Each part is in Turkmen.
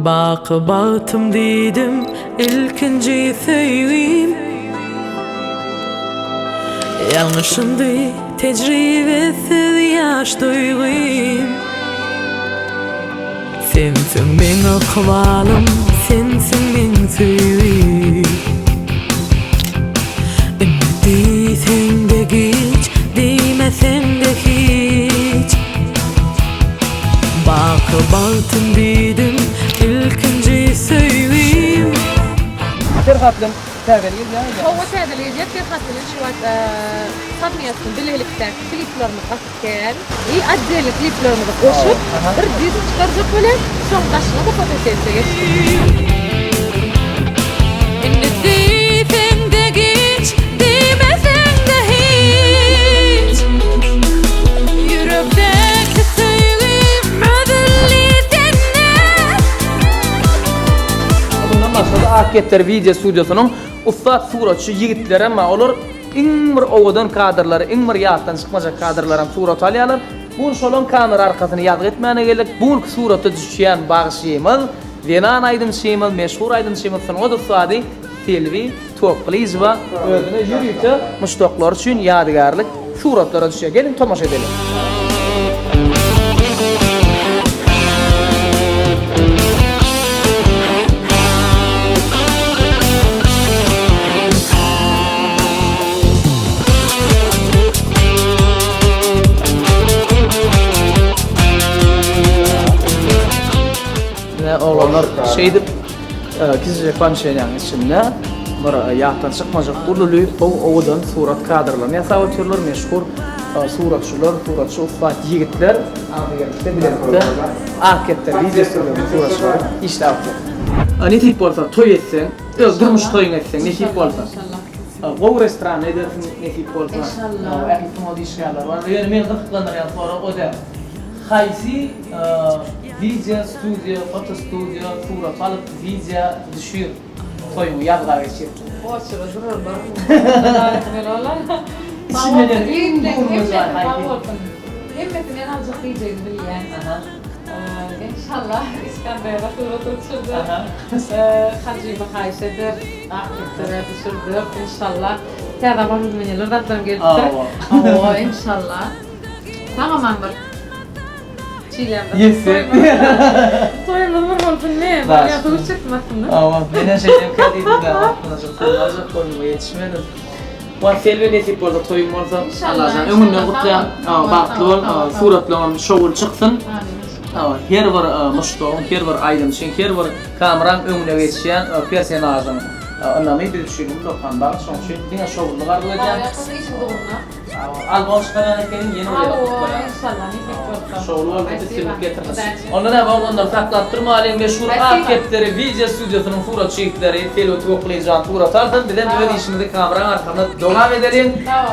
Baky bagtym diýdim ilkinji söýgim Ýalňyşymdy tejribesiz ýaş duýgym Sensiň meň ykbalym, sensiň meň söýgim Indi diýseň-de giç, diýmeseň-de hiç Baky bagtym diýdim, ilkinji söýgim. Perhat bilen täzeli gelýär. Hawa täzeli gelýär Perhat bilen şu wagt sowmestno bilelikdäki kliplerimiz gaty kän i otdelny kliplerimizi goşup bir disk çykarjak bolýas şoň daşyna-da fotosessiýa geçdik. Indi diýseň-de giç, diýmeseň-de hiç Ýürekdäki söýgim özüldi senden. Mundan başga-da Ak kepderi wideo studiýasynyň ussat suratçy ýigitlerem bar. Olar iň bir owadan kadrlary, iň bir ýatdan çykmajak kadrlaram surata alýarlar. Bu gün şolaň kamera arkasyny ýazgy etmäne geldik. Bu günki surata düşýän bagşymyz, zenan aýdymçymyz, meşhur aýdymçymyz, sungat ussady Selbi Tokgylyjowa özüne ýörite muşdaklary üçin ýadygärlik suratlara düşýär. Geliň tomaşa edeliň. Ine oglanlar şeýdip kiçijek pomşeniýanyň içinde bir ýatdan çykmajak ululy gowy owadan surat kadrlaryny ýasap otyrlar. Meşhur suratçylar, suratçy ussat ýigitler agzybirlikde bilelikde Ak kepder wideo studiýasynyň suratçylary işläp otyr. Nesip bolsa toý etseň, öz durmuş toýuňy etseň nesip bolsa. Gowy restoranda edersiň nesip bolsa. Ähli sungat işgärleri bar. Ýöne meni gyzyklandyrýan sorag o däl. Haýsy wideo studiýa, foto studiýa surat alyp wideo düşür toýuňy ýazga geçir. Oçura durarlar. Içinden ýene iň göwnüňe jaý haýsy? Hemmesi men aljak diýjegini bilýän. Enşallah Iskandere surata düşürder. Hajyma haýyş eder. Ak kepdere düşürder. Enşallah. Täze oboroduwaniýalar zatlaram gelipdir. Hawa, enşallah. Sag-aman bir çilemdir. Ýetse. Toýumyz bir bolsun ne? Barýan suw içjekdim aslynda. Hawa, menem şeýdemkä diýdim-dä, wagtynajyk suw aljak boldum, ýetişmedim. Wah Selbi nesip bolsa toýuň bolsa Allajan öňünden gutlaýan bagtly bol suratlaňam şowly çyksyn her bir muşdagyň her bir aýdymçyň her bir kameraň öňüne geçýän personažyň ynamy biz üçin ullakan bagt şoň üçin diňe şowlulyk arzuw edýän. Albom çykarýan ekeniň ýene bir gezek gutlaýan. Enşallah nesip bolsa. Şowly bolsun üstünlik getirsin. Onda näme oglanlar saklap durmalyň meşhur Ak kepderi wideo studiýasynyň suratçy ýigitleri Selbi Toklyjan surat alsyn bizem öz işimizi kameraň arkasynda dowam edeliň.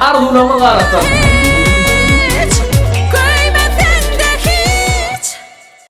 Arzuwlaryňyz ganat bolsun.